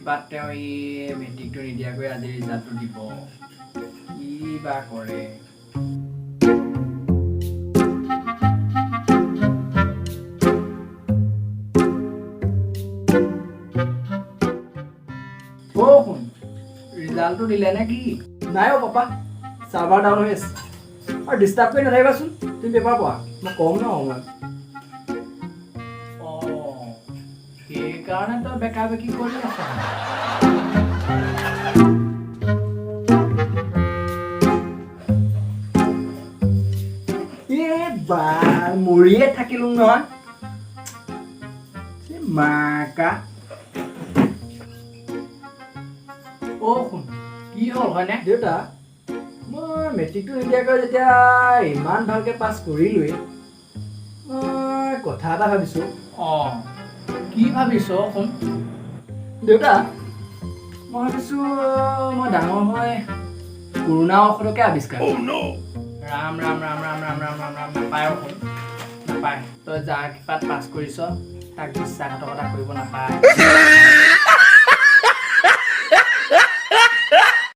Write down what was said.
কৃপাত তেওঁ এই মেট্ৰিকটো নিদিয়াকৈ আজি ৰিজাল্টটো দিব। কি বা কৰে। অ' শুন, ৰিজাল্টটো দিলে নে কি? নাই অ' পাপা, চাৰ্ভাৰ ডাউন হৈ আছে। আৰু ডিষ্টাৰ্ব কৰি নাথাকিবাচোন, তুমি পেপাৰ পোৱা, মই কম ন সময়ত। অঁ, সেইকাৰণে তই বেকা বেকি কৰি আছ। এ বা, মৰিয়ে থাকিলো নহয়। এ মাকা। অ' শুন, কি হ'ল হয়নে? দেউতা, মই মেট্ৰিকটো নিদিয়াকৈ যেতিয়া ইমান ভালকৈ পাছ কৰিলোৱেই, মই কথা এটা ভাবিছোঁ। অঁ, কি ভাবিছ শুন? দেউতা, মই ভাবিছোঁ মই ডাঙৰ হৈ কৰোণা ঔষধকে আৱিষ্কাৰ কৰিম। ৰাম ৰাম ৰাম ৰাম ৰাম ৰাম ৰাম ৰাম। নাপায় শুন, নাপায়। তই যাৰ কৃপাত পাছ কৰিছ, তাক বিশ্বাসঘাতকতা কৰিব নাপায়।